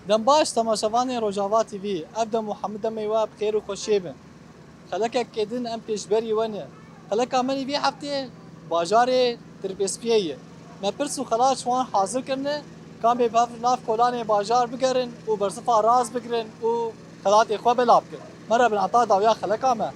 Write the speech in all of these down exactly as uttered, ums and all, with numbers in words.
Dem baş temaşevanên Rojava T V. Ev dem û hemû demê we bi xêr û xweşiyê bin. Xelekeke din em pêşberî we ne. Xeleka me yê vê heftê bajarê Tirpêspiyê ye. Me pirs û xelat ji wan hazir kirine, ka em ê bi hev nav kolanê bajar bigerin û bersifa rast bigirin û xelatê xwe belav bikin. Mere bin heta dawiya xeleka me.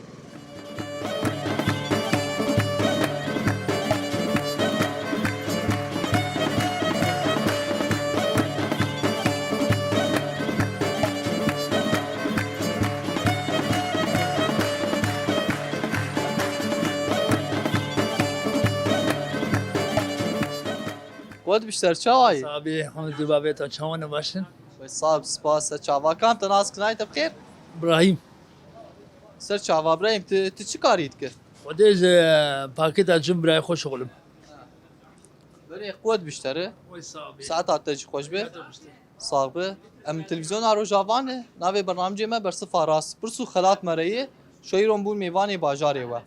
Qewet bî, ser çawa yî? Sabî, hemd û bavê te çawa ne, baş in? Wê sax, spas, ser çava. Kam te nas, kinayê te bi xêr? Ibrahîm. Ser çava Ibrahîm, tu, tu çi karî dikir? Xwedê ji pakêta cim birayê xwe şixulim. Berê qewet biştere. Wê sax bî. Saeta te jî xweş be. Sax be. Em televîzyona Rojava ne, navê bernamecê me Bersifa Rast. Pirs û xelat me re ye. Şoyîron bûn mêvanê bajarê we.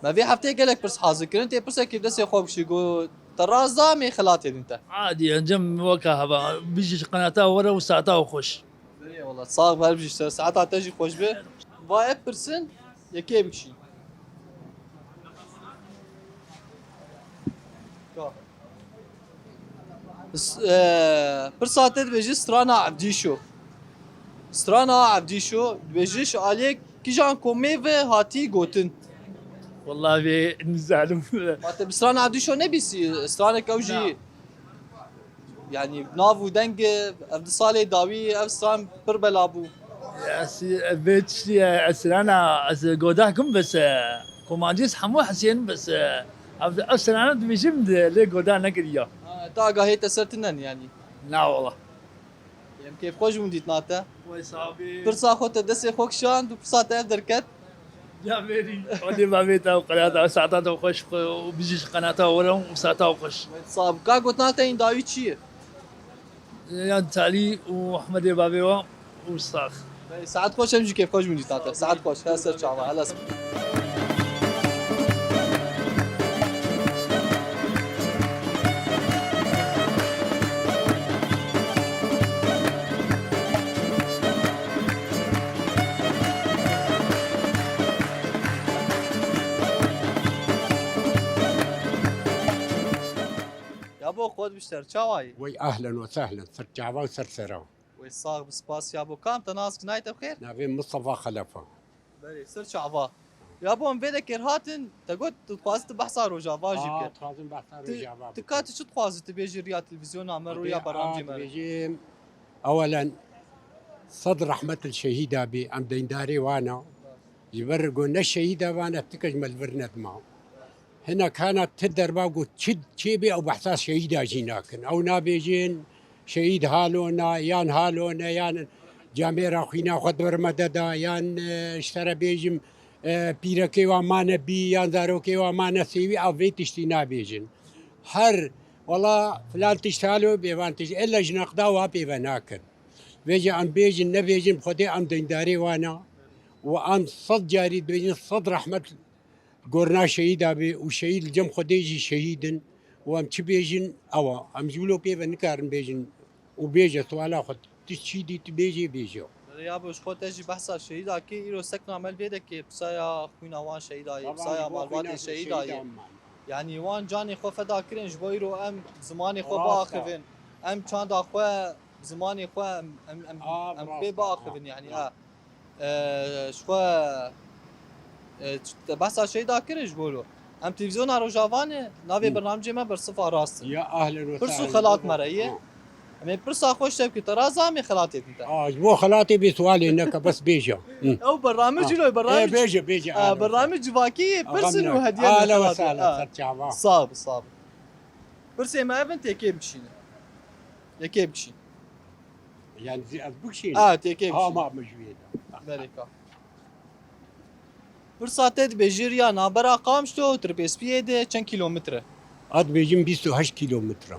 Me vê hefteyê gelek pirs hazir kirin. Tê pirsekê destê xwe bikişî, got, te rast da, em ê xelatê din te. Adî, encam weka heva. Bijî qenata were û saeta xweş. Berê wela, sax be, her bijî, ser saeta te jî xweş be. Va ev pirsin, yekê bikişî. Ka. S-, e, pirsa te dibêje strana Evdîşo. Strana Evdîşo, dibêje ji aliyê kijan komê ve hatî gotin? Wela vê nizanim. Ma te bi strana Evdîşo nebîsî, stranek ew jî Na. Yanî nav û deng, ev di salê dawî ev stran pir bela bû. Ez, vê tiştî, ez strana, ez goda kim bes, e, komancî hemû hesên bes, e, ev, ev strana dibêjim de lê goda nekiriya. Ha, te agahiyê te ser tinen yanî. Na wala. Em kêfxweş bûn dîtina te. Wey sabî. Pirsa xwe te destê xwe kişand û pirsa te ev derket. Ya verî. Xwedê bavê te û qenata, saeta te xweş û bijî ji qenata were û saeta xweş. Wey sax bû. Ka gotina te hîn dawî çi ye? Yan Talî û Ehmedê bavê we û sax. Wey, saet xweş, em jî kêfxweş bûn dîtina te. Saet xweş, her ser çava, helal. Yabo, qewet bî, ser çawa yî? Wey ehlen we sehlen, ser çava û ser sera. Wey sax bi, spas yabo. Kam te nas, kinayê te bi xêr? Navê Mustafa Xelefa. Belê, ser çava. Yabo, em vê dekê hatin, te got tu dixwazî tu behsa Rojava jî bikî. Aa, dixwazim behsa Rojava bikim. Tu ka tu çi dixwazî tu bêjî riya televîzyona me, riya bernamcê me? Dibêjim, ewelen sed rehmet li şehîda bî, em deyndarê wan a. Ji ber ku ne şehîda wan e, ti kes me li vir nedima. Hinek hene ti derba ku çi çêbê ew behsa şehîda jî nakin. Ew nabêjin şehîd halo ne, yan halo ne, yan camêra xwîna xwe di vir me de da, yan, e, ji te re bêjim, e, pîrekê wan mane bî, yan zarokê wan mane sêwî, ew vê tiştî nabêjin. Her, wela filan tişt halo bê, van tişt, ella ji neqda wa pê ve nakin. Vêce em bêjin, nebêjin, bi Xwedê em deyndarê wan a. Û em sed carî dibêjin, sed rehmet gorna şehîda bê û şehîd li cem Xwedê jî şehîd in û em çi bêjin ew a. Em ji wilo pê ve nikarin bêjin û bêje suala xwe, tu çî dî tu bêjê bêje. Yabo, ji xwe te jî behsa şehîda kir, îro sekna me li vê dekê pisaya xwîna wan şehîda ye, pisaya malbatê şehîda ye. Yanî wan canê xwe feda kirin ji bo îro em zimanê xwe biaxivin, em çanda xwe, zimanê xwe em, em, em, em pê biaxivin yanî. E, ji xwe, e, te behsa şehîda kirin ji bo lo. Em televîzyona Rojava ne, navê bernamcê me Bersifa Rast in. Ya ehlen we sehlen. Pirs û xelat me re ye. Em ê pirsa xwe ji te bikî, te rast da, em ê xelatê din te. A, ji bo xelatê bê sualê neke, bes bêje. Ew bernamij jî lo, bernamij. E, bêje, bêje, e, bernamij civakî ye, pirsin û hediye ne xelatê. Ser çava. Sax bi, sax bi. Pirsê me ev in, têkê bikişîne. Yekê bikişîn. Yani zî ez bikişînim. Ha, têkê bikişîn. Ha, ma min ji wê de. Berê ka. Pirsa te dibêjî riya navbera Qamişlo û Tirpêspiyê de çend kîlometre? Ez dibêjim bîst û heşt kîlometre.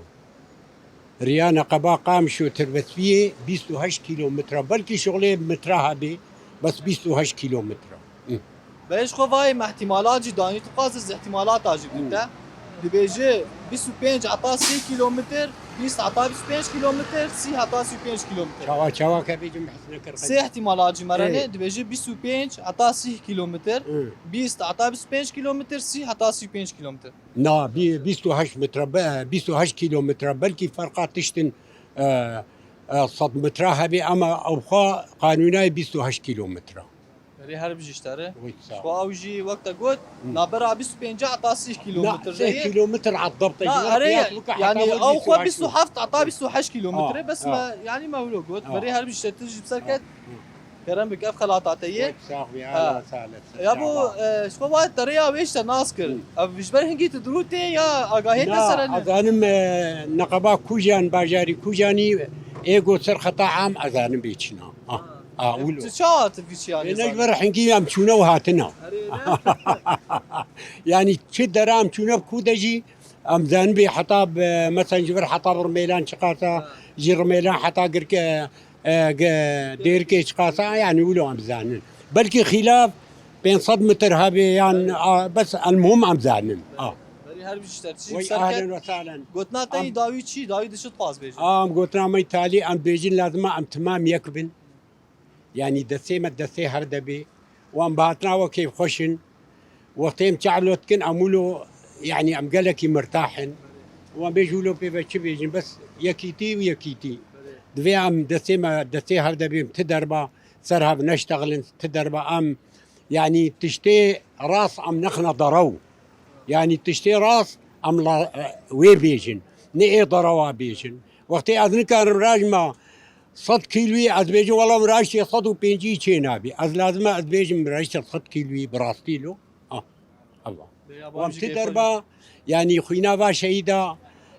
Riya neqeba Qamişlo Tirpêspiyê bîst û heşt kîlometre. Belkî şixulê metre hebê, bes bîst û heşt kîlometre. Hı. Belê ji xwe vayê me ihtimalat jî danî, tu xwazî ez ihtimalata jî bidî te. Hı. Dibêje bîst û pênc heta sî kîlometr, Bîst heta bîst û pênc kîlometr, sî heta sî û pênc kîlometr. Çawa çawa ke bêjim hesne kir. Sê ihtimala cî me re ne, dibêje bîst û pênc heta sî kîlometr, bîst heta bîst û pênc kîlometr, sî heta sî û pênc kîlometr. Na, bî-, bîst û heşt metre, be-, bîst û heşt kîlometre, belkî ferqa tiştin, e, e, sed metre hebê, ama ewxa qanûnayê bîst û heşt kîlometre. Berê her bijî ji te re. Wî sağ ol. Xwe ew jî wek te got, nabera bîst û pênc heta sî kîlometr de ye. Sê kîlometr edabte. Na, erê, yanî ew xwe bîst û heft heta bîst û heşt kîlometre, bes me, yanî me wilo got. Berê her bijî te jî bi ser ket. Kerem bik, ev xelata te ye. Wek sax bî, ahlen sahlen. Ya bo, e, ji xwe wa te rêya wê ji te nas kir. Ev ji ber hingî tu dirû tê ya agahiyê te sere ne? Ezanim, e, neqeba Kujan, bajarî Kujanî, ê got ser xeta am, ezanim bê çina. Ah, ah, wilo. Tu çawa tu vî çiyanê zanî? Ê, ne ji ber hingî em çûne û hatina. Erê, ne? Yanî çi dera em çûne bi ku de jî, em zanibê heta bi, mesela ji ber heta bi Rimêlan çiqasa, ji Rimêlan heta girke, e, ge-, Dêrikê çiqasa, yanî wilo em zanin. Belkî xîlaf pênc sed metr hebê yan, a, bes elmuhim em zanin. A. Berî her bijî te çi. Wey ser ahlen ket. Ve sahlen. Gotina te yî dawî çi? Dawî dişit xwaz bêjin. Am gotina me talî em bêjin lazim e em timam yek bin. Yanî destê me destê hev de bê. Wan bi hatina we kêfxweş in. Wextê em çalo dikin, em wilo, yanî em gelekî mirtah in. Wan bêj wilo pê ve çi bêjin, bes yekîtî û yekîtî. Divê em destê me, destê hev de bê, em ti derba ser hev neştexilin, ti derba em, yanî tiştê rast em nexine derew. Yanî tiştê rast em la, wê bêjin. Ne ê derewa bêjin. Wextê ez nikarim rajma sed kîlwî, ez bêjim, wela min raştê sed û pêncî çê nabî. Ez lazim e ez bêjim, min raştê sed kîlwî bi rastî lo. Ah, eva. Wan ti derba, yanî xwîna va şehîda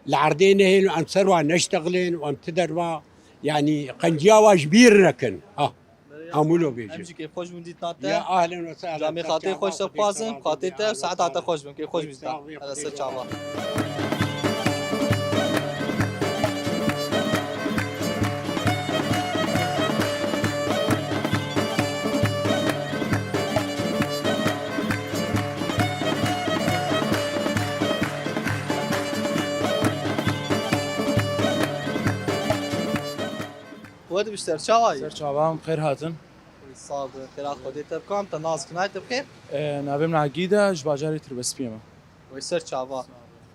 li erdê nehêlin, em ser wa neştexilin, wan ti derba, yanî qenciya wa ji bîr nekin. Ah, em wilo bêjin. Em jî kêfxweş bûn dîtina te. Ya ahlen ve sahlen. Camê xatê xweş te bixwazim, xatê te, saeta te xweş bin, kêfxweş bî te. Hele ser çava. We dibiş ser çava yî? Ser çava, em xêr hatin. Sax be, xêra Xwedê te bi kam te nas kinay te bixêr? E, navê min Egîd e, ji bajarê Tirbespiyê me. Wey ser çava.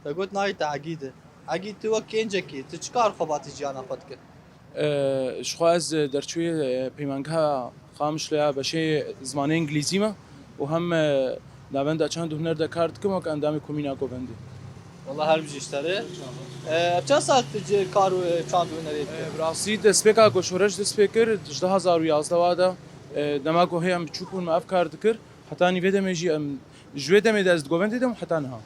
Te got navê te Egîd e. Egîd, tu wek gencekî, tu çi kar xebatî jiyana xwe dikir? E, ji xwe ez derçûyê, e, peymangeha Qamişlo ya beşê zimanê îngilîzî me û hem, e, navenda çand û huner de kar dikim wek endamê komîna Govendê. Wela her bijî ji te re. E, ev çend sal tu ci kar û, e, çand û hunerê dikir? E, bi rastî destpêka ku şoreş dest pê kir, ji du hazar û yazdeh wa de, e, dema ku hê em biçûk bûn me ev kar dikir. Hetanî vê demê jî em, ji wê demê de ez di Govendê de me heta niha.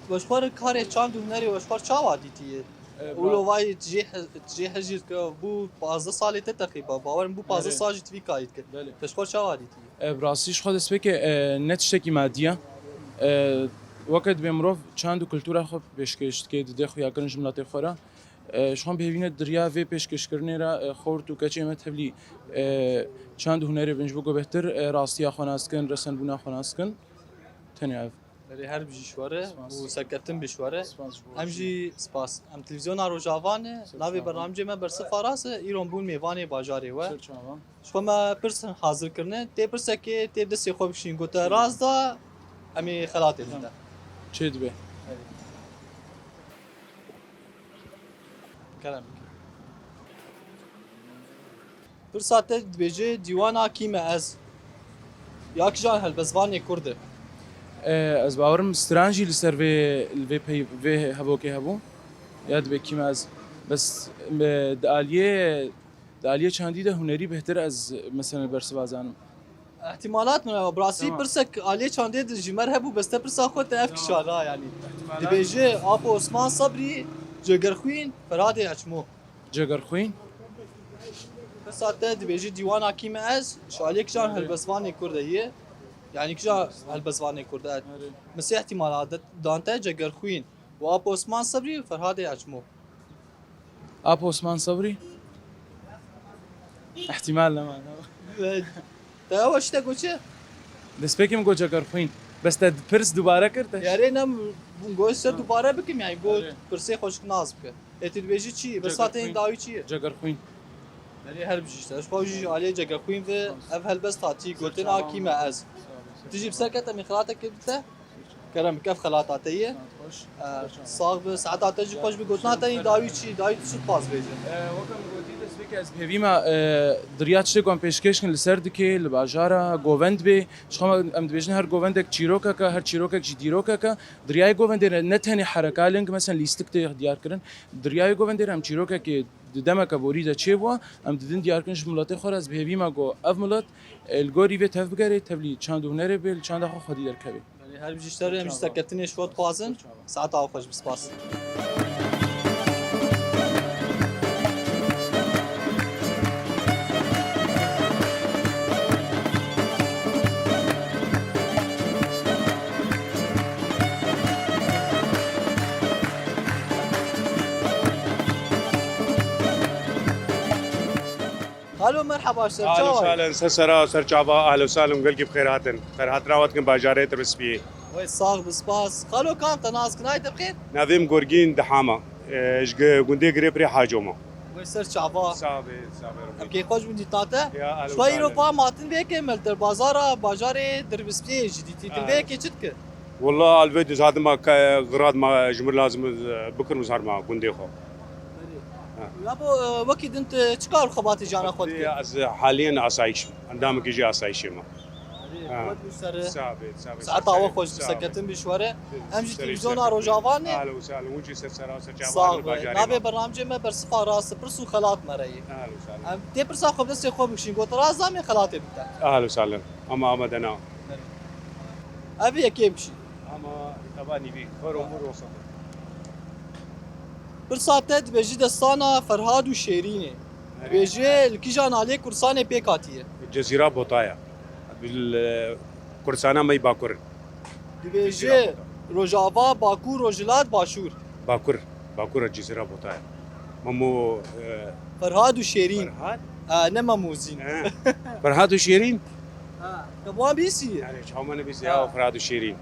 We ji xwe re karê çand û hunerê we ji xwe re çawa dîtiye? E, Wilo vayî tu jê he-, tu jê hejîr ke bû pazdeh salê te teqrîba. Bawer min bû pazdeh sal jî tu vî karî dike. Belê. Te ji xwe re çawa dîtiye? E, bi rastî ji xwe destpêkê, e, ne tiştekî madî ye. E, weke dibê mirov çand û kultura xwe pêşkêş dike, dide xuyakirin ji miletê xwe re. E, ji xwe bi hêvî ne di riya vê pêşkêşkirinê re, e, xort û keçê me tevlî, e, çand û hunerê bin ji bo ku bêhtir, e, rastiya xwe nas dikin, resenbûna xwe nas dikin. Tenê ev. Erê her bijî ji we re û serkeftin bî ji we re. Spas ji bo Em jî spas. Em televîzyona Rojava ne, navê bernamecê me Bersiv Faras e, îro em bûn mêvanê bajarê we. Ser çava. Ji xwe me pirs hazir kirine, tê pirsekê tê bi destê xwe bikişîn, gote rast da, em ê xelatê din de. Çê dibe. Kerem bike. Pirsa te dibêje dîwana kî me ez? Ya kîjan helbestvanê kurd e? E, ez bawerim stran jî li ser vê, li vê pey-, vê hevokê hebû. Ya dibê kî me ez? Bes, e, di aliyê, di aliyê çandî de hunerî bêhtir ez, mesela, bersiva zanim. Îhtimalat min e, bi rastî pirsek aliyê çandê de ji me re hebû, bes te pirsa xwe te ev kişand ha, yanî. Dibêje Apo Osman Sebrî, Cegerxwîn, Ferhadê Eçmo. Cegerxwîn. Pirsa te dibêje dîwana kî me ez, ji aliyê kîjan helbestvanê kurd e yê? Yanî kîjan helbestvanê kurd e? Min sê îhtimala dan te, Cegerxwîn. Û Apo Osman Sebrî û Ferhadê Eçmo. Apo Osman Sebrî? Îhtimal nema. Te ew şte got çi? Destpêkê min got Cegerxwîn. Bes te pirs dubare kir te? Erê, ne, hûn got ser dubare bikim, yani got pirsê xweşik nas bike. Ê tu dibêjî çi? Birsa te yên dawî çi ye? Cegerxwîn. Erê, her bijî işte. Ji xwe jî ji aliyê Cegerxwîn ve ev helbest hatî gotin, a kî me ez. Tu jî bi ser kete min xelateke bite? Kerem bike, ev xelata te ye. Sax be, saeta te jî xweş be. Gotina te yên dawî çi? Dawî tu çi dixwaz bêje? Weke min gotî, destpêkê ez bi hêvî me, e, di riya tiştê ku em pêşkêş kin li ser dikê, li bajara, govend bê. Ji xwe me em dibêjin her govendek çîrokek e, her çîrokek jî dîrokek e. Di riyayê govendê re ne tenê hereka ling, mesela lîstik tê diyar kirin. Di riyayê govendê re em çîrokekê di demeke borî de çêbû, em didin diyar kirin ji miletê xwe re. Ez bi hêvî me ku ev milet, e, li gorî vê tev bigerê, tevlî çand û hunerê bê, li çanda xwe xwedî derkevê. Her bijî ji te re, em jî serketinê ji xwe dixwazin. Saeta we xweş be, spas. Xalo, merheba, ser çawa yî? Ahlen, ser sera, ser çava, ahlen, gelkî bi xêr hatin. Xêr hatina we dikin bajarê Tirbispiyê. Wey, sax bi, spas. Xalo, kam te nas kin, ay te bi xêr? Navê min Gorgîn Dihama. E, ji ge-, gundê Girê Pirê Haco me. Wey, ser çava. Sax be, sax be, Em Rebî. Kê xweş bin dîtna te. Ya, ahlen, Şwa îro sahlen. Pa matin vê ke mel der bazara, bajarê Tirbispiyê jî dîtî. Ti vê ke çi dike? Walla, alvê dizadim ma ke, xirat ma, ji mir lazim, e, bikirim zarma gundê xwe. Berê. Ha. Ya bo, e, wekî din tu çi kar û xebatê jiyana xwe dikî? Ez haliyen asayîş, endamekî jî asayîşê me. Berê, Ha. Qewet bî ser. Sax be, sax be, Saeta ser we serê, xweş, sax be. Seketin bî ji we re. Em jî Serê televîzyona serê. Rojava ne? Ahlen û sahlen, hûn jî ser sera, ser çava Sax be. Navê bernamecê me bersifa rast, pirs û xelat me re yê. Ahlen û sahlen. Em tê pirsa xwe bi destê xwe bikişîn, got rast da me xelatê bite. Ahlen û sahlen. Ama amade na. Ev yekê bikişîn. Ama taba nîvî, xwer û mir wesat. Pirsa te dibêjî destana Ferhad û Şêrînê. Erê. Dibêje li kîjan aliyê Kurdistanê pêk hatiye? Cezîra Botaya. Bil, e, Kurdistana me yî Bakur. Dibêje Cezîra Bota. Rojava, Bakur, Rojhilat, Başûr. Bakur. Bakur e Cezîra Botaya. Memo, e, Ferhad û Şêrîn. Ferhad? E, ne Memo Zîn. E. Ferhad û Şêrîn? Ha, te bi wan bîsî? Yani çawa me nebîsî Ha. ya Ferhad û Şêrîn.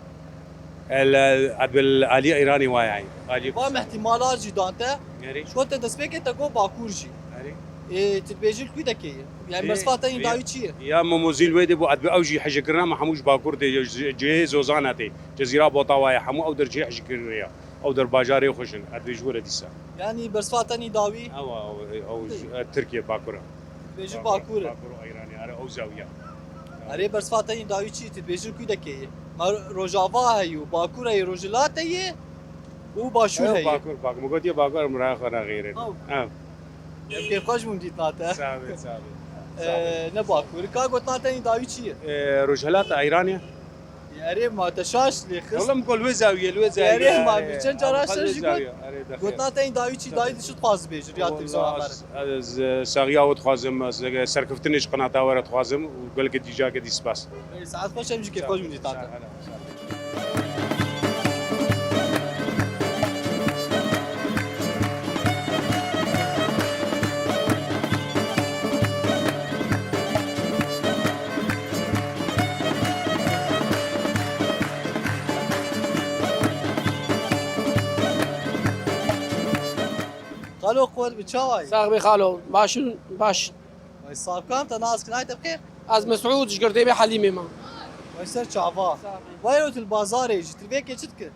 El, el, Ebil Alî Îranî wa yani. Alî Van ihtimalar jî dan te. Erê. Şo te destpêkê te got Bakur jî. Erê. Ê, tu dibêjî li kû dekê ye? Yani Ê, bersifa te ê, dawî çi ye? Ya Memo Zîn wê de bû, edbi ew jî hejekirina me hemû ji Bakur tê, ji, cihê Zozana tê. Cezîra Botawa ye, hemû ew der cihê hejekirine ye. Ew der bajarê xweş in, edbê ji we re dîsa. Yani bersifa te nî dawî? Ew, ew, ew, Ê. e, Tirkiye Bakur e. Dibêjî Bakur, Bakur e. Bakur û Îranê, are ew zawiya. Erê bersifa te yî dawî çi? Tu dibêjî li kû dekê ye? Ma Rojava heyî û Bakur heyî, Rojhilat heyî û Başûr Ew heyî. Bakur, Bakur. Min gotiye Bakur, min raya xwe nexêrin. Ew. Ew. Em kêfxweş bûn dîtina te. Sax be, sax be. Ee, ne Bakur. Ka gotina te yî dawî çi ye? Ee, Rojhilat Îranê. Erê ma te şaş lê xist. Oğlum, gol wê zawiye, wê zawiye. Erê ma Erê, bi çend cara ama şer jî got. Zawiye. Erê, de xêr. Gotina te yî dawî çi, dawî tu çi dixwazî bêjî, riya televîzyona me re? Ez, ez, e, saxiya we dixwazim, ez, e, serkeftinê ji qenata we re dixwazim û gelekî dî careke dî spas. Erê, saet xweş, em jî kêfxweş bûn dîtina te. Sağ ol, sağ ol. Xalo, qewet bi, çawa yî? Sax bî xalo, baş in, baş. Vay, sax, kam te nas kin, ay te bi xêr? Ez Mesûd, ji Girdêbê Helîmê me. Vay, ser çava. Sax bî. Vay, ot li bazarê jî, tu vê ke çi dikir?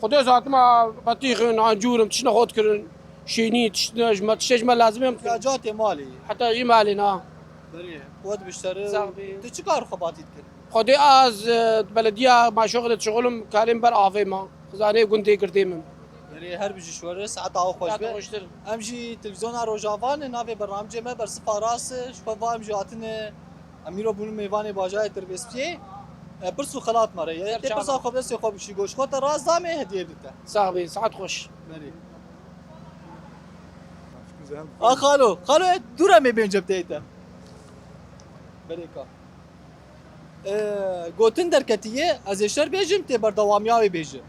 Xwedê zatima qetîxin, ancûrim, tiştine xwe dikirin. Şînî, tiştine ji me, tiştê ji me lazim em dikirin. Ya ca tê malê. Heta jî malê na. Berê, qewet bi ji te re. Sax bî. Tu çi kar û xebatî dikir? Xwedê ez, e, belediya Maşoxê de dişixulim, karêm ber avê me. Xizanê gundê Girdê min. Berê, her bijî ji we re, saeta we xweş be. Saeta xweştir. Em jî televîzyona Rojava ne, navê bernamecê me Bersifa Rast e. Ji xwe va em jî hatine, em îro bûne mêvanê bajarê Tirbêspiyê. E, pirs û xelat me re ye. Tê pirsa xwe bi destê xwe bişî, got ji xwe te rast da me hediye dite. Sax bî, saet xweş. Berê. A xalo, xalo, dû re me bên cebteyê te. Berê ka. E, gotin derketiye, ez ê şer bêjim, tê berdewamiya wê bêje.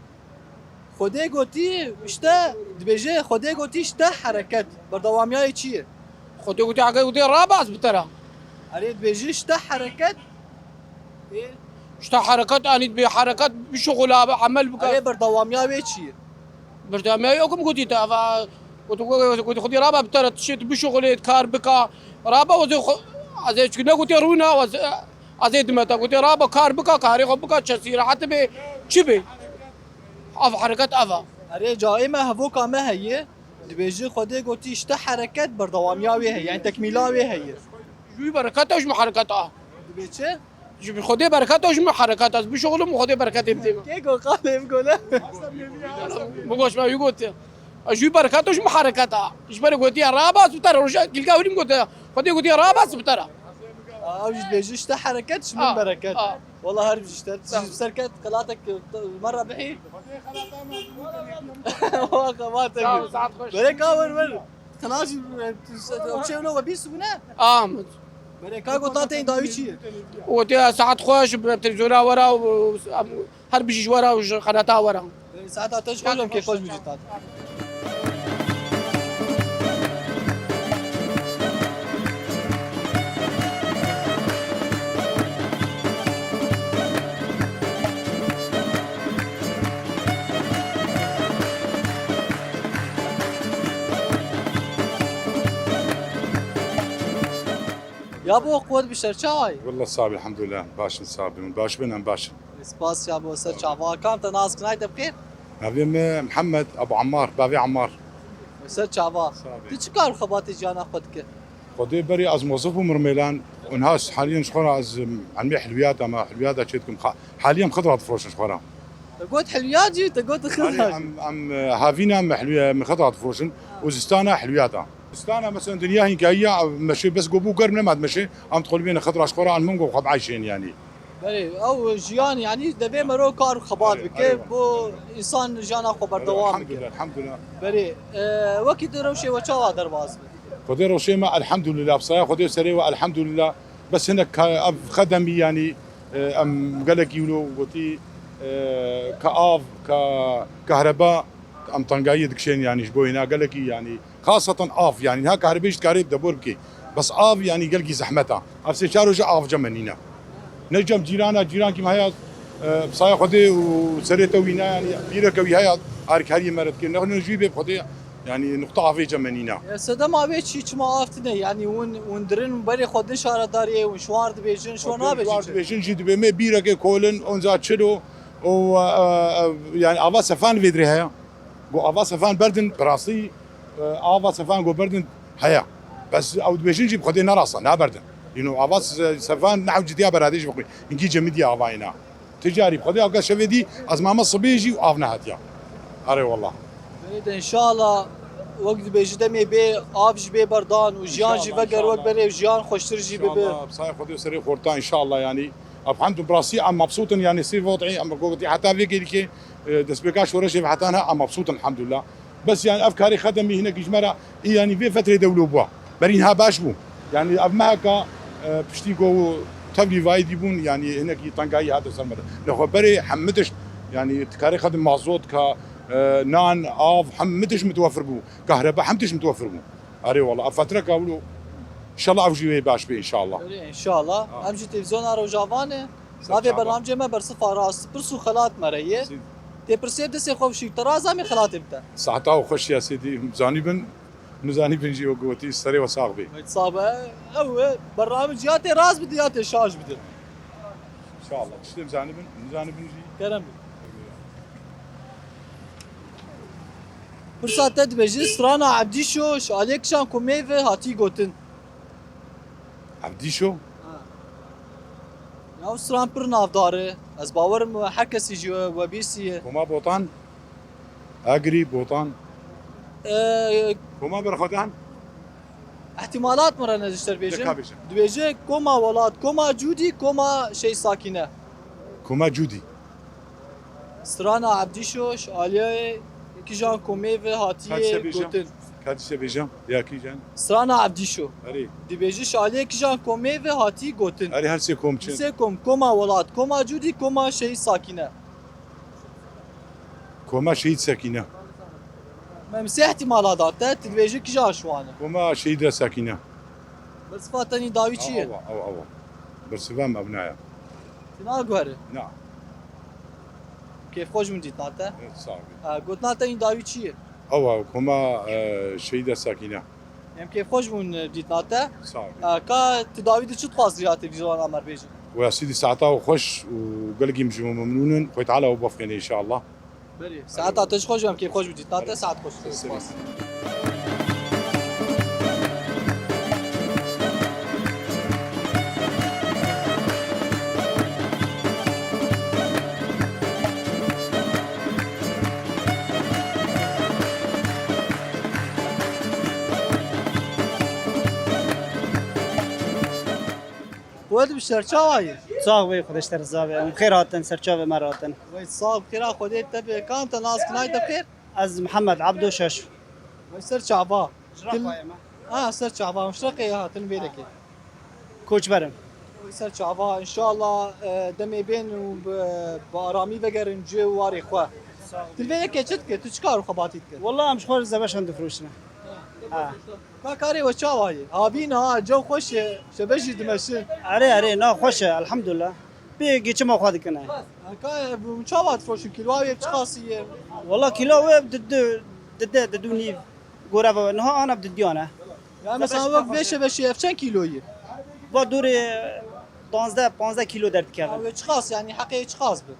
Xwedê gotî, işte, dibêje, Xwedê gotî, işte hereket. Berdewamiya wê çi ye? Xwedê gotî, Xwedê gotî, rabas bi te re. Erê, dibêje, işte hereket. Ê? Ji te hereket anît bê, hereket bişuxula, bi emel bike. Erê, berdewamiya wê çi ye? Berdewamiya wê, ew kim gotî te, eva, gotî, gotî, gotî, Xwedê raba bi te re, tiştê tu bişuxulê, kar bika. Raba, wezê xwe, ez ê çi negotî rûna, wezê, ez ê dime te, gotî raba kar bika, karê xwe bika, çesî rehet bê, çi bê? Ev hereket ev e. Erê, ca ê me hevoka me heye, dibêje Xwedê gotî, ji te hereket berdewamiya wê heye, yani tekmîla wê heye. Ji wî bereketa, ji min hereketa. Dibê çi? Ji Xwedê bereketa, ji min hereketa. Ez bişuxulim û Xwedê bereketê bidê min. Kê got qalê bigole? Bigoş me wî gotiye. Ji wî bereketa, ji min hereketa. Ji ber gotiye, rabas bi te re, roja gilga wî gotiye. Xwedê gotiye, rabas bi te re. Ew jî dibêje, ji te hereket, ji min bereket. A. Wala her bijî ji te. Ji ser ket qelatek me re bihî. Wa qebat. Sağ ol, saat xweş. Bereka wer wer. Qelajî, e, tu se-, tu çê wilo we bîst bûne? Am. Bereka gotan te dawî çi ye? Gotiye saet xweş, bi televizyona wera û, û, em, her bijî ji wera û ji qenata wera. Saeta te ji xweş em kê xweş bijî tat. Ya bo, qwet bi ser çawa ye? Wallah sax be, elhamdulillah, baş in, sax bin, baş bin, em baş in. Spas ya bo, ser çava. Kam te nas kinay te bixêr? Navê me Mihemed Ebu Ammar, bavê Ammar. Ser çava. Sax be. Tu çi kar xebatê jiyana xwe dike? Xwedê berê ez mozif bûm Rûmêlan, û niha haliyen ji xwe re ez, em, elmê hilwiyata me, hilwiyata çê dikim. Ha-, haliyen xidra difroşin ji xwe re. Te got hilwiyat jî, te got xidra jî. Em, em, e, havîna me hilwiya-, me xidra difroşin û zistana hilwiyata. Zistana mesela dinya hînkayî ya, meşê bes go bû germ nema dimeşê, em dixwe li bêne xidra ji xwe re, em him go xwe bieyşên yanî. Belê, ew jiyan, yanî devê mero kar û xebat bike, bo însan jiyana xwe berdewam bike. Elhamdulillah, elhamdulillah. Belê, e, wekî tu rewşê we çawa derbas be? Xwedê rewşê me, elhamdulillah, bi saya Xwedê serê we, elhamdulillah. Bes hinek ka-, ev xedemî, yanî, e, em gelekî wilo gotî, e, ka av, ka kehreba, em tengayiyê dikişên, yanî, ji bo hîna gelekî, yanî, Xaseten av, yanî niha kahribê jî dikarê debor bikê. Bes av, yanî gelkî zehmet a. Ev sê çar roj e av cem me nîne. Ne cem cîran a, cîrankî me heye, e, bi saya Xwedê û serê te wîna, yanî bîreke wî heye, alîkariyê me re dike. Ne, ne jûyî bê bi Xwedê, yanî nuqta avê cem me nîne. E, sedema wê çi, çima av tine? Yanî hûn, hûn dirin berê xwe din şaredariyê, hûn şwar dibêjin, şwar nabêjin çi? Dibêjin jî dibê me bîreke kolin, onca çilo û, e, e, e, yanî ava sefan vê dirê heye. Go ava sefan berdin, bi rastî, e, ava sefan go berdin heye. Bes ew dibêjin jî bi Xwedê ne rast e, naberdin. Îno ava se-, sefan ne hewcîtiya beradê jî bixwî. Hinkî cemidî avayê ne. Ti carî bi Xwedê avka şevê dî, ez mame sibê jî û av nehatiya. Erê wallah. Belê de înşallah wek dibêjî demê bê av jî bê berdan û jiyan jî veger wek berê û jiyan xweştir jî bibe. Înşallah, bi saya Xwedê û serê xorta înşallah yanî. Ev hemd û bi rastî em mebsût in yanî sê vodî em go heta vê gelîkê. E, destpêka şoreşê ve heta niha em mebsût in, elhamdulillah. Bes, yani, ev karê xedemî hinekî ji me re, ê, yani, vê fetrê de wilo bû. Berî niha baş bû. Yani, ev meheka, e, piştî ku tevlî vayî dîbûn, yani, hinekî tengayî hate ser me de. Lê xwe berê hemû tişt, yani, karê xedem mazot ka, e, nan, av, hemû tişt mitwefir bû. Kahrebe, hemû tişt mitwefir bû. Erê wala, ev fetreka wilo, înşallah ev jî wê baş bê, înşallah. Erê, înşallah. Ha. Em ji televîzyona Rojava ne. Navê bernamecê me Bersifa Rast, pirs û xelat me re ye. Tê pirsê destê xwe bişî, te raz amê xelatê bite. Seheta û xweş ya sêdî, zanî bin, nizanî bin jî wek gotî, serê we sax bê. Sax be, ew e, bernamec ya tê rast bidin ya tê şaş bidin. Înşallah, tiştê zanî bin, nizanî bin jî. Kerem bî. Pirsa te dibêje, strana Ebdîşo ji aliyê kîjan komê ve hatî gotin? Ebdîşo? Ha. Ya, ew stran pir navdar e. Ez bawerim her kesî jî we, we bîstiye. Koma Botan? Agirî, Botan? Ee, Koma Berxwedan? Îhtimalat min re ne ji te bêjim. Dika bêjim. Dibêje koma welat, koma Cûdî, koma Şehîd Sakîne. Koma Cûdî. Strana Ebdîşo ji aliyê kîjan komê ve hatiye gotin? Ka dîse bêjim. Ya kîjan? Strana Ebdîşo. Erê. Dibêje ji aliyê kîjan komê ve hatî gotin? Erê, her sê kom çi? Sê kom, koma welat, koma Cûdî, koma Şehîd Sakîne. Koma Şehîd Sekîne. Me sê îhtimala da te, tu dibêjî kîja ji wan e? Koma Şehîd Sekîne. Bersiva te nî dawî çi ye? Awa, awa, awa. Bersiva me ev naya. Tu naguherî? Na. Kêfxweş bûn dîtina te. Evet, sağ ol. E, gotina te yî dawî çi ye? Ew e, koma, e, Şehîde Sakîne. Em kêfxweş bûn, e, dîtina te. Sağ ol. E, ka tu dawî de çi dixwazî ya televîzyona me re bêjî? Wela Sîdî saeta we xweş û gelekî em ji we memnûn in. Xwedê Teala we bafxêne înşallah. Berê. Saeta te ji xweş be, em kêfxweş bûn dîtina te, saet xweş. Spas. Xwedê bi ser çawa ye? Sax bî, Xwedê ji te riza be. Em xêr hatin, ser çavê me re hatin. Wey, sax bi xêra Xwedê te be. Kam te nas kinay te bi xêr? Ez Mihemed Ebdo Şaş. Wey, ser çava. Ji Reqayê me. Ha, ser çava. Ji Reqayê hatin vê dekê. Koçber im. Wey, ser çava. Înşallah, e, demê bên û bi, bi aramî vegerin cihê û warê xwe. Sağ ol. Tu vê dekê çi dikî? Tu çi kar û xebatî dikî? Wela em ji xwe zebeşan difroşine. Ha. Ka karê we çawa ye? Havîn ha, cew xweş e, şebeş jî dimeşin. Erê, erê, na xweş e, elhamdulillah. Pê geçima xwe dikine. Ka, e, çawa difiroşin? Kîloa wê çiqasî ye? Wela kîloa wê di du, di de, di du nîv gore ve. Niha ana bi didiyan e. Ya mesela wek vê şebeşê ev çend kîlo ye? Va dorê duwazdeh, panzdeh kîlo derdikeve. Ya wê çiqas, yani heqê çiqas bi?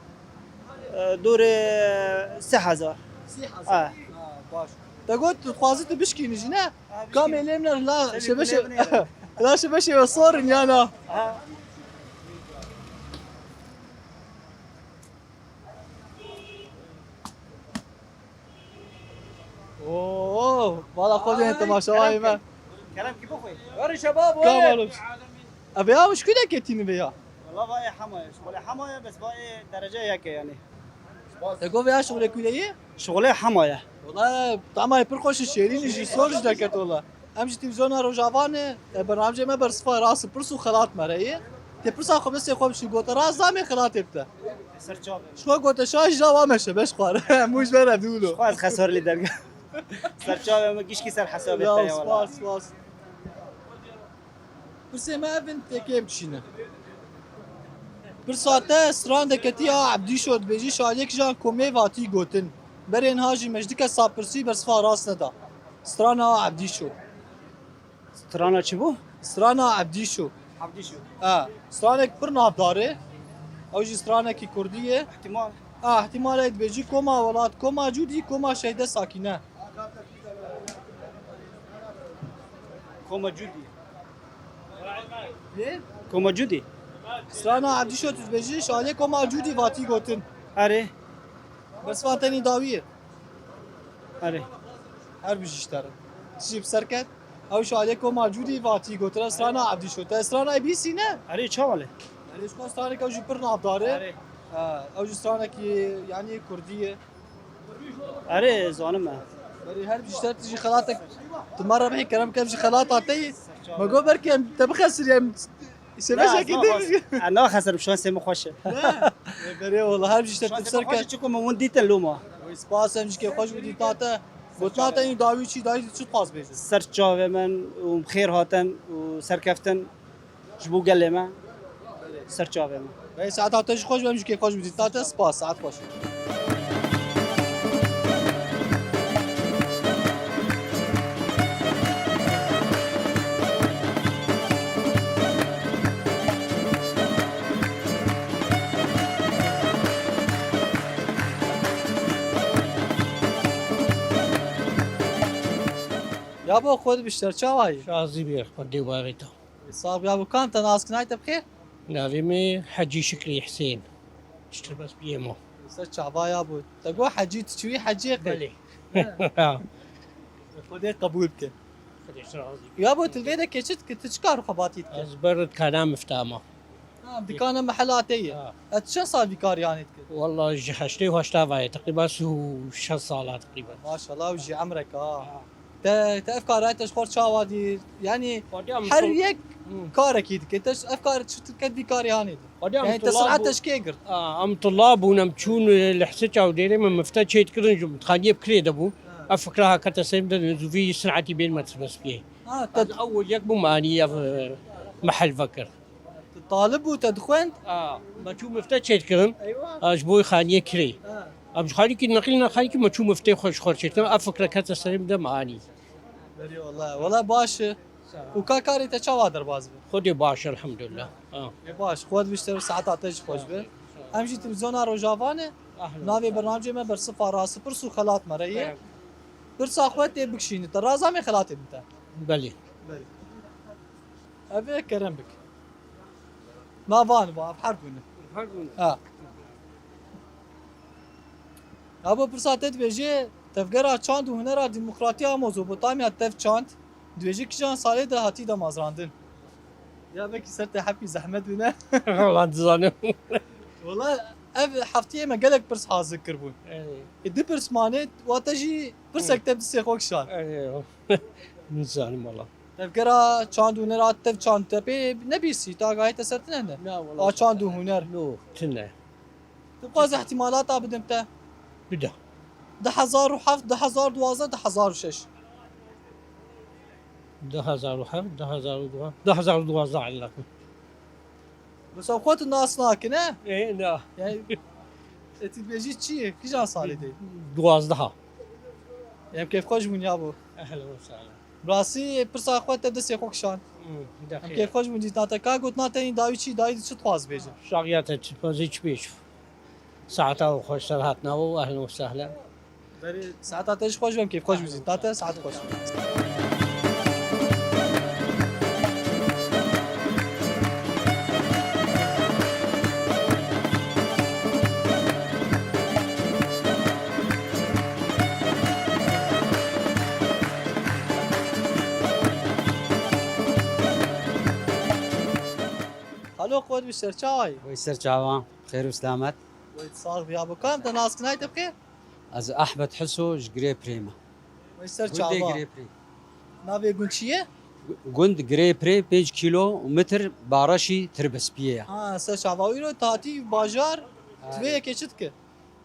E, dorê sê hezar. Sê hezar. Ha. Ha, baş. Te got tu dixwazî tu bişkînî jî ne? Kamê lê min la şebeşê, la şebeşê ve sorin ya na. Oo, valla xwe dê temaşa vayê me. Kerem ki bixwe. Yarın şebab. Kamalım. Abi ya, muşkil de ketini be ya. Valla vayê hema ye. Şuxulê hema ye, bes vayê derece yek e yani. Te got veya şuxulê kuyê ye? Şuxulê hema ye. Wala tamay pir xweş, şêrîn jî, sor jî deket wala. Em ji televîzyona Rojava ne, e, bernamecê me bersiva rast pirs û xelat me re ye. Tê pirsa xwe bistê xwe bişî, gote rast da me xelatê bite. Ser çavê. Ji xwe gote şaş da wa me şebeş xwar. Hemû ji me re dûlo. Xwe ez xesor lê derga. Ser çavê me gişkî ser hesabê te ya wala. Spas, spas. Pirsê me ev in, tê kêm dişîne. Pirsa te strandeke tî a Ebdîşo dibêjî şaliyek jan komê vatî gotin. Berê niha jî me ji dike sapirsî bersiva rast neda. Strana a Ebdîşo. Strana çi bû? Strana Ebdîşo. Ebdîşo. Ha, stranek pir navdar e. Ew jî stranekî kurdî ye. Îhtimal. Ha, îhtimal e dibêjî koma welat, koma Cûdî, koma Şehîde Sakîne. Koma Cûdî. Lê? Koma Cûdî. Strana Ebdîşo tu dibêjî, şalê koma Cûdî vatî gotin. Erê. Bersiva tenî dawî ye. Erê. Her bijî ji te re. Tijî bi ser ket. Ew şalê koma Cûdî vatî gotine strana Ebdîşo. Te stranayê bîsî ne? Erê, çawa lê? Erê, ji xwe straneke ew jî pir navdar e. Erê. Ha, ew jî stranekî, yanî kurdî ye. Erê, zanim e. Berê her bijî ji te, tu jî xelatek, tu me re bihî kerem kem ji xelata te yî. Me got belkî em te bixesirî, em şebeşekî din. Ez naxesirim, şansê min xweş e. Ne? Berê wala her bijî ji te, tu ser ke. Çiko min win dîtin loma. Wê spas, em jî kêfxweş bû dîta te. Gotina te yî dawî çi, dawî çi dixwaz bêje? Ser çavê min û bi xêr hatin û serkeftin. Ji bo gelê me, ser çavê me. Bey, saeta te jî xweş be, em jî kêfxweş bidî. Ta te spas, saet xweş. Ya bo xwe dibişter, çawa yî? Şazî bî, xwe dê barê ta. Sax bî yabo, kam te nas kinayî te bi xêr? Navê min Hecî Şikrî Hisên. Ji Tirbespiyê me. Ser çava yabo. Te got Hecî, tu çûyî Heciyê qey? Belê. Xwedê qebûl bike. Xwedê ji te razî be. Yabo, tu vê de keçit ki tu çi kar û xebatî dike? Ez ber dikana mifta me. Ha, dikana mehela te ye. Ha. E, tu çend sal vî karî anî dikir? Walla ji heştê û heşta ve ye, teqrîben sî û şeş sala teqrîben. Maşallah, ew jî emrek a. Ha. Te, te ev karayê te ji xwe çawa dî? Yanî her yek karekî dike. Te ev kar çi dike, vî karî anî dî? Yanî te sinete ji kê girt? A, em tulab bûn, em çûn, e, li Hisiç û dêrê me mifte çêdikirin, ji mitxaniyê bi kirê de bû. Ha. Ev fikra ha kete ser min de, zû vî sinetî bên me Tirbespiyê. Ha, te ez ewil yek bûm anî ev, e, mehel vekir. Tu talib bû, te dixwend? A, me çû mifte çêdikirin. Eywa. A, ji bo xaniyê kirê. Ha. Em ji xanîkî neqîlîne xanîkî me çû miftê xwe ji xwe çêdikirin. Ev fikre kete serê min de me anî. Berî wele. Wele baş e. Sağ ol. Û ka karê te çawa derbas bi? Xwedê baş, elhamdulillah. Ha. Ê baş, xwe dibişte saeta te jî xweş be. Sağ ol. Em jî televîzyona Rojava ne. Ahlan. Navê bernamcê me bersiva rastpirs û xelat me re ye. Evet. Pirsa xwe tê bikişînî. Te raza me xelatê min te. Belê. Belê. Ev ê kerem bik. Na van ba, ev her bûne. Her bûne. Ha. Ya bo pirsa te dibêje, tevgera çand û hunera demokratiya Mezopotamya tev çand, dibêje kijan salê de hatî damezrandin. Ya belkî ser te hepî zehmet bûne. Wala dizanim. Wala ev heftiyê me gelek pirs hazir kirbûn. Ey. E, du pirs mane, wa te jî pirsek Hı. te bi sê xwe kişand. Ey, nizanim wala. Tevgera çand û nera tev çand te pê nebîsî, ta gayet te ser tine ne? Na, wala. A çand û huner. No, tine. Tu bixwazî ihtimalata bidim te? Bide. Du hezar û heft, du hezar û duwazdeh, du hezar û şeş. Du hezar û heft, du hezar û duwazdeh, du hezar û duwazdeh ellaqî. Mesela xwe tu nas nakine? Ê, na. Yani, e, tu dibêjî çi? Kijan salê de? Duwazdeha. Em kêfxweş bûn ya bo. Ehlen we sehlen. Rastî pirsa xwe te destê xwe kişand. Hmm, Em deqî. kêfxweş bûn dîtina te. Ka gotina te yî dawî çi, dawî çi dixwaz bêje? Şaxiya te çi dixwaz çi bêje. Saeta we xweş ser hatina we û ehlen we sehlen. Berê saeta te jî xweş be, em kêfxweş bûn dîtina te, saet xweş. Xalo, xwe bi ser çavayî. Wey ser çavan, xêr û selamet. Wey sax biya bo. Kam te nas kinayî te bixêr? Ez Ehmed Hiso ji Girê Pirê me. Wey ser Gundê çava. Girê Pirê. Navê gund çi ye? Gund Girê Pirê pênc kîlometre bareşî Tirbespiyê ye. Ha, ser çava. Îro tatî bajar, Ha. Divê yekê çi dike?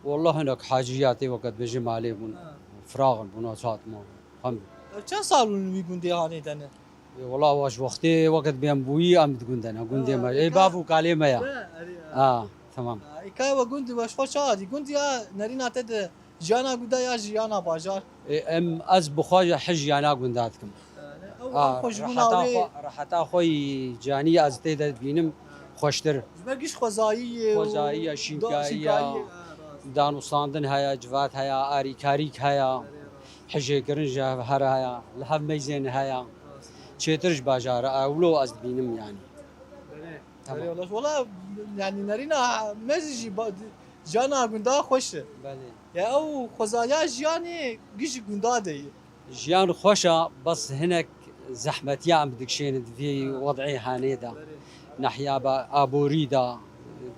Wallah hinek hacî ya tê weke dibêje malê bûn. Ha. Firaq in, bûna çat ma. Hem Ev çend sal bûn wî gundê hanê de ne? Ê, wala wa ji wextê weke dibê em bûyî em di gund de ne. Gundê Ha, me. Ê, eka- bav û kalê me ya. Be, erê, ha. Ha, tamam. Ha, ê, kay we gund we ji xwe çawa dî? Gund ya nerîna te de jiyana gunda ya jiyana bajar? Ê, em, ez bi xwe ji hej jiyana gunda dikim. Ha, ne, ew, Ha, ew xwe ji bona reheta wê xwe, reheta xwe yî canî ez tê de dibînim Ha. xweştir. Ji ber giş xwezayî ye û Xwezayî ya, da-, şînkayî ya, şînkayî ye, ha, rast. Danûstandin heye, civat heye, arîkarîk heye. Erê, rast. Hijêkirin ji hev here heye, li hev meyzên heye. Rast. Çêtir ji bajara ewlo ez dibînim yanî. Belê. Tamam. Belê, wala, wala, yanî nerîna me jî ba-, jana gunda xweş e. Belê. Ya ew xwezaya jiyanê giş gunda de ye. Jiyan xweş e, bes hinek zehmetiya em dikişênin di vî Belê. wed'ê hanê de. Belê. Nehiya ba-, aborî de,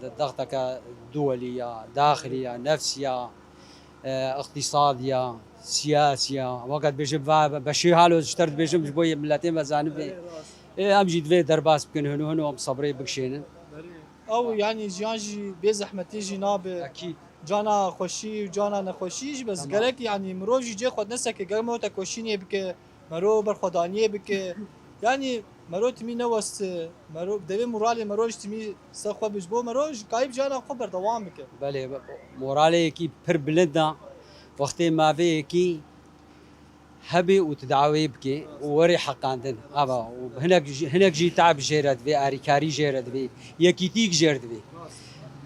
de-, dexteke duwelî ya, daxilî ya, nefsî ya. E, iqtîsadiya, siyasiya, weke dibêjim va beşê halo ji te dibêjim ji bo yê miletê me zanibê. Erê, rast. Ê, em jî divê derbas bikin, hino hino em sebrê bikişênin. Erê. Ew, yanî jiyan jî bê zehmetî jî nabe. Ekîd. Cana xweşî û cana nexweşî jî bes Tamam. gerek, yanî mirov jî cê xwe neseke, gerek mirov tekoşînê bike. Mero berxwedaniyê bike. Yanî mero timî neweste, mero, devê moralê mero ji timî ser xwe bi, ji bo mero ji kayî bi jiyana xwe berdewam bike. Belê, be-, moralê yekî pir bilind e. Wextê mavê yekî hebê û tu dawê bike û werê heqandin. Ava, û hinek jî, hinek jî tab jê re divê, arîkarî jê re divê, yekîtîk jê re divê.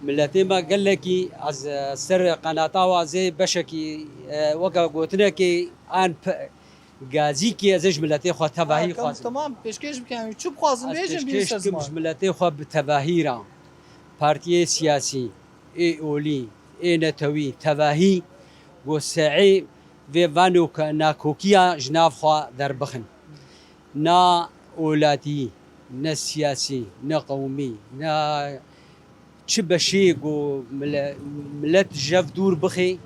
Miletê me gelekî ez, e, ser qenata wazê beşekî, e, weke gotinekê an p-, Gazîkî ez ê ji miletê xwe tevahî Ha, xwazim. Tamam, pêşkêş bikin. Çi bixwazin Ez bêjin, bînin pêşkêş ser dikim ziman. Ji miletê xwe bi tevahî re. Partiyê siyasî, ê olî, ê netewî, tevahî, go se'ê vê vano ke nakokiya ji nav xwe derbixin. Na olatî, ne siyasî, ne qewmî, ne çi beşê ku mile-, milet ji hev dûr bixê,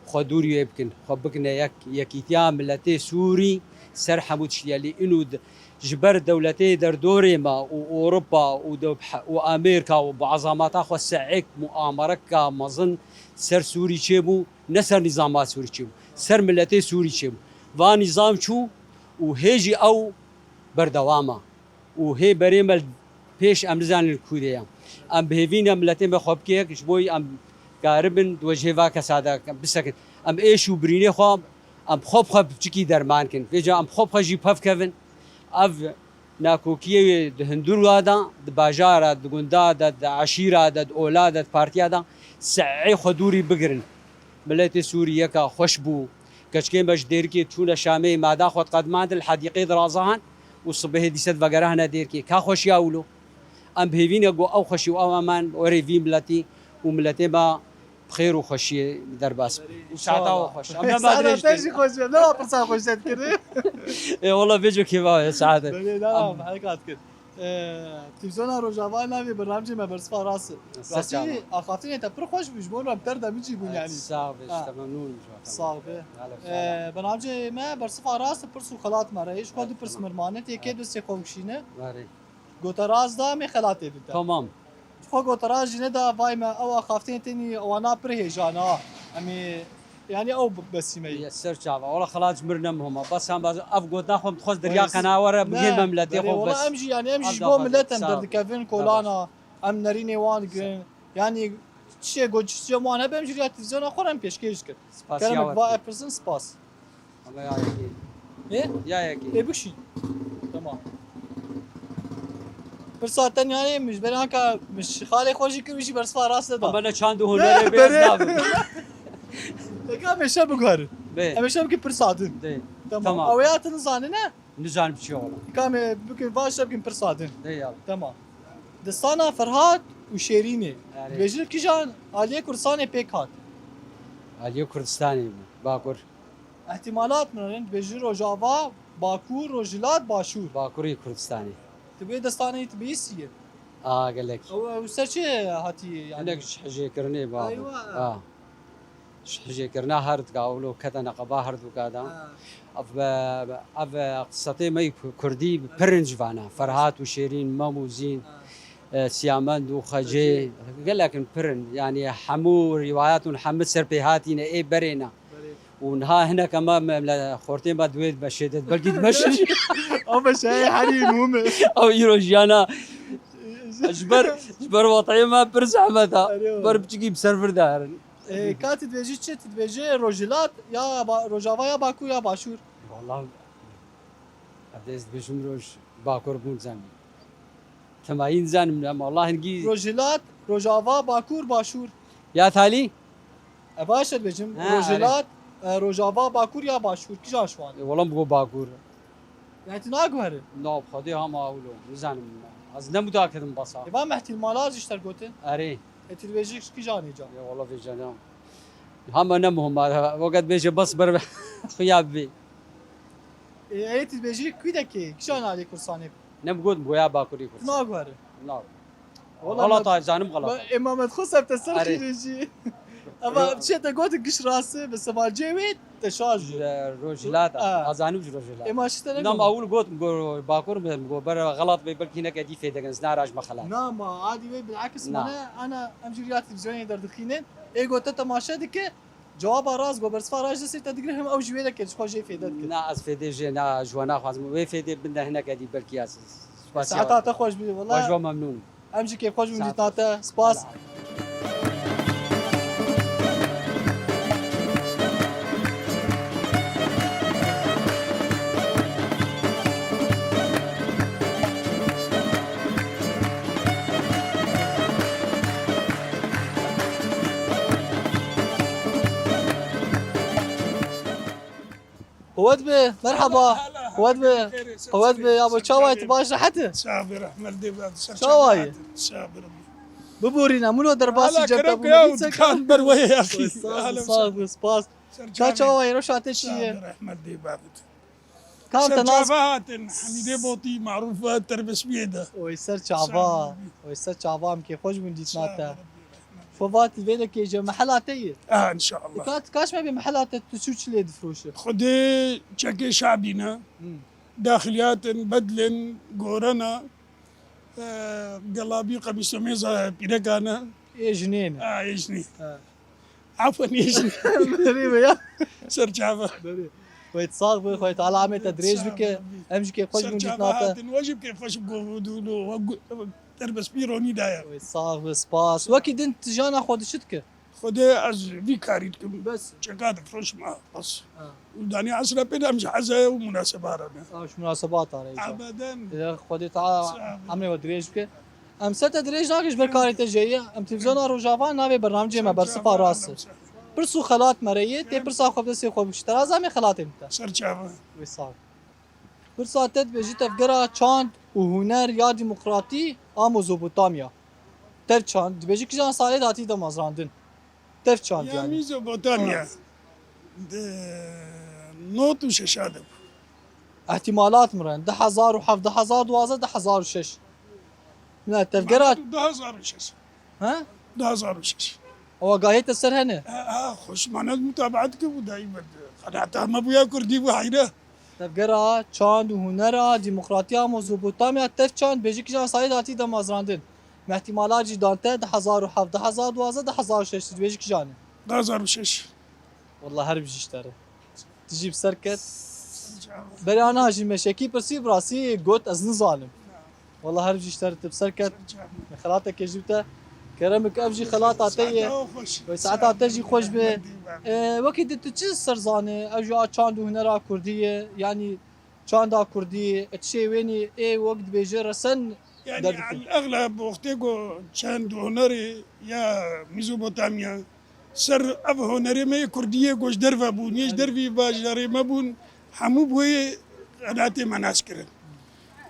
xwe dûrî wê bikin. Xwe bikine yek, yekîtiya miletê Sûrî ser hemû tiştî ye. Lê îno di-, ji ber dewletê derdorê me û Ewropa û dew-, û Amerîka û bi ezamata xwe se'ek muamerekka mezin ser Sûrî çêbû, ne ser nîzama Sûrî çêbû, ser miletê Sûrî çêbû. Va nîzam çû û hê jî ew berdewam e. Û hê berê me Pêş em nizanin li ku de ye. Em bi hêvî ne miletê me xwe bike yek, ji bo em karibin di wecihê va kesa de bisekin. Em êş û birînê xwe, em xwe bi xwe piçikî derman kin. Vêca em xwe bi xwe jî pev kevin. Ev nakokiyê di hundirwa de, di bajara, di gunda de, di eşîra de, di ola de, di partiya de sehê xwe dûrî bigirin. Miletê Sûrî yeka xweş bû. Keçikê me ji Dêrikê çûne Şamê, mada xwe diqedimandin li hedîqê diraza han û sibehê dîse divegerahne Dêrikê. Ka xweşiya wilo. Em bi hêvî ne ku ew xweşî û ew eman werê vî miletî û miletê me bi xêr û xweşiyê derbas bin. Û saeta we xweş. Em ne Saeta te jî xweş be. Ne wa pirsa xweş te dikir. Ê wala vêco kêfa ye saete. Belê, ne, Em- ne, heyka dikir. Ee, Televîzyona Rojava navê bernamcê me Bersiva Rast. Ser Rastî çavan. Axaftinê te pir xweş bû, ji bo me ter de min jî bûn Ay, yanî. Sağ ol, Ha. işte memnunum zaten. Sağ ol be. Hala, Ee, bernamcê me Bersiva Rast, pirs û xelat me re. Ji xwe Ay, du pirs tamam. mirmane, tê kê Ay. destê xwe bikşîne. Berê. Goteraz da me xelatê bide. Tamam. Xwe goteraz jî neda vay me, ew axaftinê tenî wana pir hêjana. Em ê, yanî ew besîme yî. Ya ser çava. Wala xelat ji mir ne muhim e. Bes em baz ev gotina xwe dixwest derya Wala qena were, ne, bigê memletê belê, xwe wala bes. em jî, yanî em jî ji Abda bo Xwedê, milet em sağ ol. derdikevin, Sağ ol. kolana, em nerînê wan digirin. Yanî çi goç çi wan hebe em jî ya televîzyona xwe re em pêşkêş dikin. Spasiya Kerem we va dikim. epirsin spas. Ama ya yekê. Ê? Ya yekê. Ê bişîn. Tamam. Pirsa te nihayê min ji ber anka min ji xalê xwe jî kir, wî jî bersiva rast neda. Ama ne çand û hunerê Ne, bêz berê. nabim. Eka em ê şev biguherin. Bê. Em ê şev bikin pirsa din. Bê. Tamam. Tamam. Ew ya tu nizanî ne? Nizanim çi ola. Eka em ê bikin, va şev bikin pirsa din. Bê ya. Tamam. Distana Ferhat û Şêrînê. Erê. Dibêjin kijan aliyê Kurdistanê pêk hat? Aliyê Kurdistanê mi? Bakur. Îhtîmalat min in, dibêjin Rojava, Bakur, Rojhilat, Başûr. Bakurê Kurdistanê. Tu bê destanê tu bihîstiye. A, gelek. Ew, ew ser çi hatî, yanî? Hinek ji hijêkirinê ba. Eywa. A. Ji hijêkirina her dika, wilo kete neqeba her duka da. Ha. Ev, ev qisatê me ku-, kurdî pirin ji vana. Ferhat û Şêrîn, Mem û Zîn, Ha. e, Siyamend û Xecê, Xecê. gelek in pirin. Yanî hemû rîwayat û hemû serpêhatî ne ê berê ne. Belê. Û niha hinek ema me, me, xortê me di wê beşê de, belkî di beşê jî. Ew beşe herî muhim e. Ew îro jiyana ji ber, ji ber wateyê me pir zehmet e. Erê. Ber piçikî bi ser vir de herin. E, ka tu dibêjî çi? Tu dibêjî Rojhilat ya Ba-, Rojava ya Bakur ya Başûr? Wala, ez dibêjim roj Bakur bûn zanim. Temayî nizanim ne, ama Allah hingî Rojhilat, Rojava, Bakur, Başûr. Ya talî? E, baş e dibêjim. Ha, Rojhilat, e, Rojava, Bakur ya Başûr. Kîjan ji wan? E, wala min got Bakur. Yani tu naguherî? Na, bi Xwedê hema wilo. Nizanim. Ez ne mutakidim basa. E, va mehtil malar ji ter gotin. Erê. E, tu dibêjî kîjan e ca? Ya wala vêca ne. Hema ne muhim e. Weket bêje bas ber xuya bibê. E, e, tu dibêjî kî de kê? Kîjan alî Kursanê? Ne bi got, goya Bakurî Kursanê. Naguherî. Na. Wala Xelata, ma-, zanim xelata. ma-, ê, Mehmet Xosef te ser Erê. xîrê jî. Ama Ro- çi te got giş rastî, bi sevalcê wê te şaş bû. Ji Rojhilat a. Ha. Azanim ji Rojhilat. Ê, ma şi te ne Nam got? Awil got, go Bakur mi go ber xelat be, belkî neke dî fêdekin, ez naraj me xelat. Na, ma adî wê bilakis Na. mane, ana em jî riya televîzyonê derdixînin. Ê, go te temaşe dike, Cewaba rast go, bersiva rast ji destê te digire, hem ew jî wê dike, ji xwe jê fêde dike. Na, ez fêdê jê, na, ji we naxwazim. Wê fêdê binde hineke dî, belkî ez. Spasiya Saeta we. te xweş bî, wala. Xweş ve memnûn. Em jî kêfxweş bûn Saet dîtina te. Spas. Selamet. Quwet be, merhaba. Hala, hala. Quwet be. Xêr, Quwet be, ya bo, çawa yî, tu baş, rehet î? Çawa yî? Çawa yî? Çawa yî? Bibûrîne, mûno derbasî Hala cem te kerem bû, ya, nivîsek. Dikan ber we ye, ya. Oy, sağ ol, Hala sağ ol, spas. Ser Ka çavê. çawa yî, roşa te çi ye? Çavê rehmet dê babit. Kam Ser te nas- çava hatin, Hemîdê Botî, marûf ve Terbesmiyê de. Oy, ser çava. Sağ ol. Oy, ser çava, em kêfxweş bûn dîtina Sağ te. ol. Xwe vat vê de kê je mehela te ye. Ah, inşallah. Ka, kaç me bê mehela te tu çû çi lê difroşe? Xwedê çekê şabî ne. Hmm. Daxiliyatin, bedlin, gorena. E, gelabî qemîsomêza pîrekane. Ê jinê ne. A, ê jinê. Ha. Afwen, ê jinê. Berê be ya. Ser çava. Berê. Xwet sax be, xwet Teala amê te dirêj bike. Em jî kêfxweş bûn dîtina te. Ser çava hatin, we jî kêfxweş bû, we gu-, Derbespî ronî daye. Wê sax be, spas. Wekî din tu jana xwe di çi dike? Xwedê ez vî karî dikim. Bes. Çeka difroşim, a, bes. Ha. Û danî esra pê de em ji heze û munasebara ne. Ha, ji munasebata re. Ebeden. Ya Xwedê Teala emrê we dirêj bike. Em ser te dirêj nakin ji ber karê te jê ye. Em televîzyona Rojava navê bernamecê me Bersifa Rast e. Pirs û xelat me re ye. Tê pirsa xwe bi destê xwe bikişî. Te razam ê xelatê min te. Ser çava. Wê sax. Pirsa te dibêjî tevgera çand û huner ya demokratî a Mezopotamya. Tev çand, dibêjî kijan salê de hatî damezrandin? Tev çand ya yani. Mezopotamya. Ha. Di not û şeşa de bû. Ehtimalat min re. Du hezar û heft, du hezar û duwazdeh, du hezar û şeş. Ne, tevgera. Du hezar û şeş. He? Du hezar û şeş. Ew agahiyê te ser hene? Ha, ha, xweş, me ne mutabaet kir û dayî me. Qenaeta me bûya kurdî bû heyre. Tevgera çand û hunera demokratiya Mezopotamya tev çand bêjî kijan salê de hatî damezrandin. Me ihtimalat jî dan te du hezar û heft, du hezar û duwazdeh, du hezar û şeş dibêjî kijan e? Du hezar û şeş. Wallah her bijî ji te re. Tu jî bi ser ket. Beriya niha jî me şekî pirsî, bi rastî got ez nizanim. Wallah her bijî ji te re, tu bi ser ket. Me xelateke jî bi te. Kerem bike, ev jî xelata te ye. Wê saeta te jî xweş be. E, wekî di tu çi ser zanî? Ev jî a çand û hunera kurdî ye. Yanî çanda kurdî, tiştê wênî ê wek dibêje resen. Yani derdikin. El-exleb wextê ku çand û hunerê ya Mezopotamya ser ev hunerê me yê kurdî yê ku ji derve bûn, yê ji dervî bajarê me bûn, hemû bi wê xelatê me nas kirin.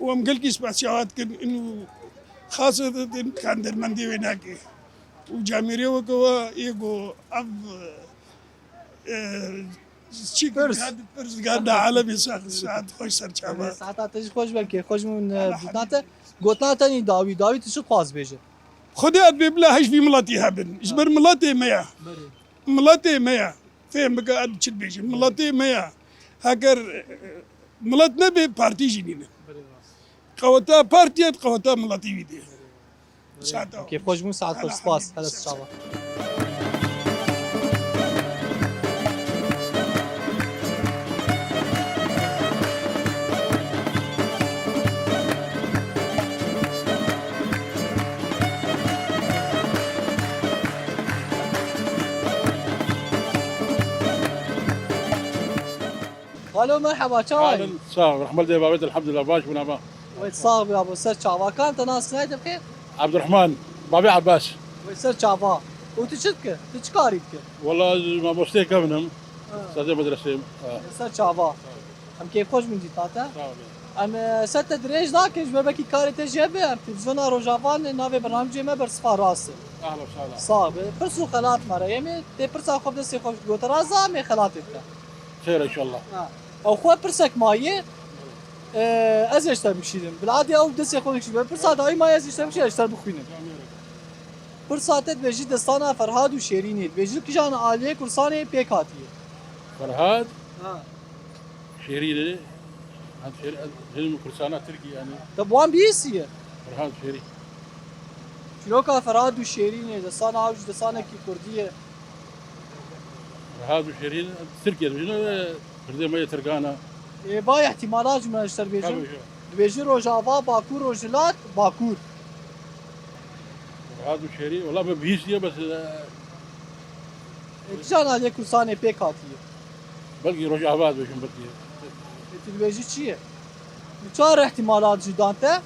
Û em gelkî spasiya we dikin, û xaseten kandermendê wê nake. Û camêrê weke we yê ku ev, e, çi pirs, pirs dikan da alemê sax, saet xweş ser çava. Saeta te jî xweş be, kêfxweş bûn, e, gotina te. Gotina te nî dawî, dawî tu çi dixwaz bêje? Xwedê ez bê bila hej vî miletî hebin. Ji ber miletê me ya. Belê. Miletê me ya. Fêm bike ez çi dibêjim. Miletê me ya. Heger, e, milet nebe, partî jî nîne. Belê rast. Qeweta partî ye, qeweta miletî wî dê. Belê. Saeta. Kêfxweş bûn, saet xweş, spas. Hele çava. Alo, merheba, çawa yî? Halin, sağ ol, rehmet dê babet, elhamdülillah, baş bûn ama. Wê sax bî abo, ser çava. Kan te nas nayê te bixêr? Abdurrahman, babê Abbas. Wê ser çava. Û tu çi dike? Tu çi karî dike? Wala ez mamosteyê kevin im. Ha. Ustazê medresê im. Ha. Ser çava. Em kêfxweş bûn dîta te. Sağ ol. Em, e, ser te dirêj nakin, ji ber belkî karê te jê be, em televîzyona Rojava navê bernamecê me Bersifa Rast e. Ahla sahla. Sax be. Pirs û xelat me re yê me, tê pirsa xwe bi destê xwe gote raza me xelatê bike. Xêr inşallah. Ha. Ew xwe pirsek maye, e, ez ê ji te bikişînim. Bil'adê ew destê xwe dikişîne. Pirsa dawî maye ez ê ji te bikişînim, ez ji te bixwînim. Pirsa te dibêjî destana Ferhad û Şêrînê. Dibêjî kijan aliyê Kurdistanê pêk hatiye? Ferhad. Ha. Şêrînê. Hem Şêrîn, hem Kurdistanê Tirkî yani. Te bi wan bihîstiye? Ferhad Şêrîn. Çîroka Ferhad û Şêrînê, destana ew jî destanekî kurdî ye. Ferhad û Şêrîn, Tirkiyê dibêjin, e, Kurdê me yê Tirkana. Ê, va ihtimala ji me ji te bêjim. Tabii ki. Dibêjin Rojava, Bakur, Rojhilat, Bakur. Ferhad û Şêrîn, wela me bihîstiye bes, e, Ê, kijan aliyê Kurdistanê pêk hatiye? Belkî Rojava dibêjin belkî. Ê, tu dibêjî çi ye? Çar ihtimalat jî dan te.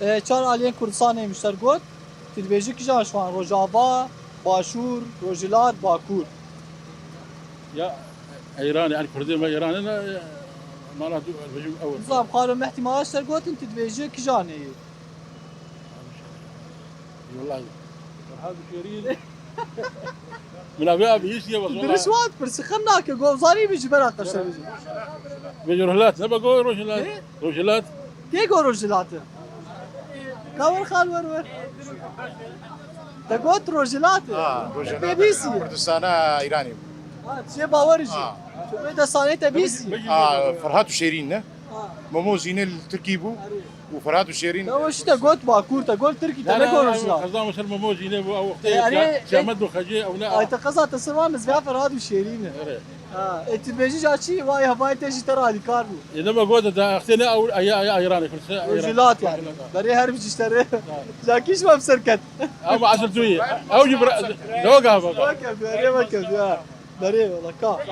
E, çar aliyên Kurdistanê min ji te got. Tu dibêjî kijan ji wan? Rojava, Başûr, Rojhilat, Bakur. Ya Îranê, yani Kurdê me Îranê ne, e, mala du, dibêjim ew. Nizam, xalo me ihtimala ji te gotin, tu dibêjî kijanê yê? Wallahî. Ferhad û Şêrîn. Min abi abi, hiç diye bak, Diriş wallahî. Wat pirsi xem nake, go zarî bi ji bera qeşe bêjî. Bêjî Rojhilat, ne bak, go Rojhilat. Ne? Rojhilat. Kê go Rojhilat e? Ka wer xal wer wer. Te got Rojhilat e. Ha, Rojhilat. Te bîsî. Kurdistana Îranî. Ha, çê bawer jî. Ha. Te destanê te bîsî. Ha, Ferhat û Şêrîn ne? Ha. Momo Zînê li Tirkî bû. Arê. Û Ferhat û Şêrîn. Te weşî te got Bakur, te got Tirkî, te ne got Rojhilat. Xezan Mesel Momo Zînê bû, ew wextê. E, arê, Siya-, e, Siyamet û Xecê, ew ne. Ay, te qeza te ser wan, ez vêya Ferhat û Şêrîn e. Arê. Ha, ê tu dibêjî ca çi? Vay, hevalê te jî te re alîkar bû. Ê, dema gote da, extê ne ew, ay, ay, ayranê, kurse ayran. Jilat yani. Berê her bijî ji te re. Ca kî ji me bi ser ket. Ama asıl tu ye. Ew jî bira, ne o galiba? Weke, berê weke ya. Berê wala ka.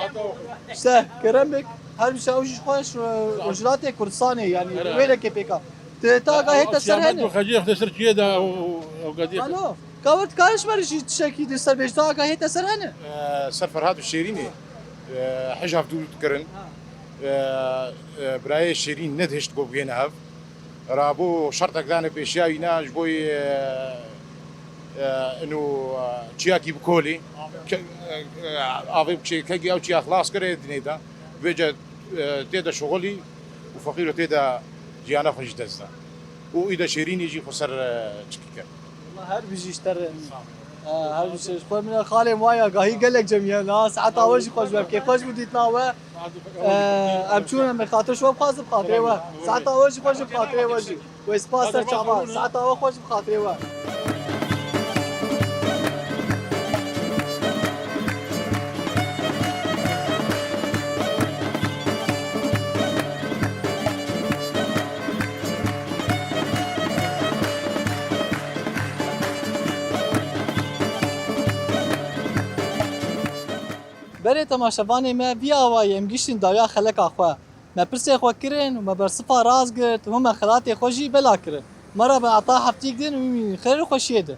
İşte kerem bek, her bijî ew jî xweş, e, jilatê Kurdistanê yani. Wê leke pêka. Te ta gahê te ser hene. Xecê xde ser çiye da o, o, o gadî. Alo. Ka we dikare ji me re jî tiştekî di ser bêj ta gahê te ser hene. Ser Ferhat û Şêrînê, e, hej hevdû dikirin. E, e, birayê Şêrîn nedihişt ku bigihêne hev. Rabû şertek dane pêşiya wîna ji bo, e, e, ino, e, çiyakî bikolî. Ke-, e, e, avê bikşê, kegî ew çiya xilas kire dinê de. Vêce, e, tê de şixulî û feqîro tê de jiyana xwe ji dest da. Û îda Şêrînê jî xwe ser, e, çikî kir. Her bijî ji te re. Ha, her bijî ji xwe min xalê waya gahî gelek cemî hene. Ha, saeta we jî xweş be. Kêfxweş bû dîtina we. Em çûn em xatir ji we bixwazin, bi xatirê we. Saeta we jî xweş, bi xatirê we jî. Wê spas ser çava. Saeta we xweş, bi xatirê we. Berê temaşevanê me, vî awayî em giştîn dawiya xeleka xwe. Me pirsê xwe kirin û me bersiva rast girt û hûn me xelatê xwe jî bela kirin. Me re bi ata heftîk din û xêr û xweşiyê de.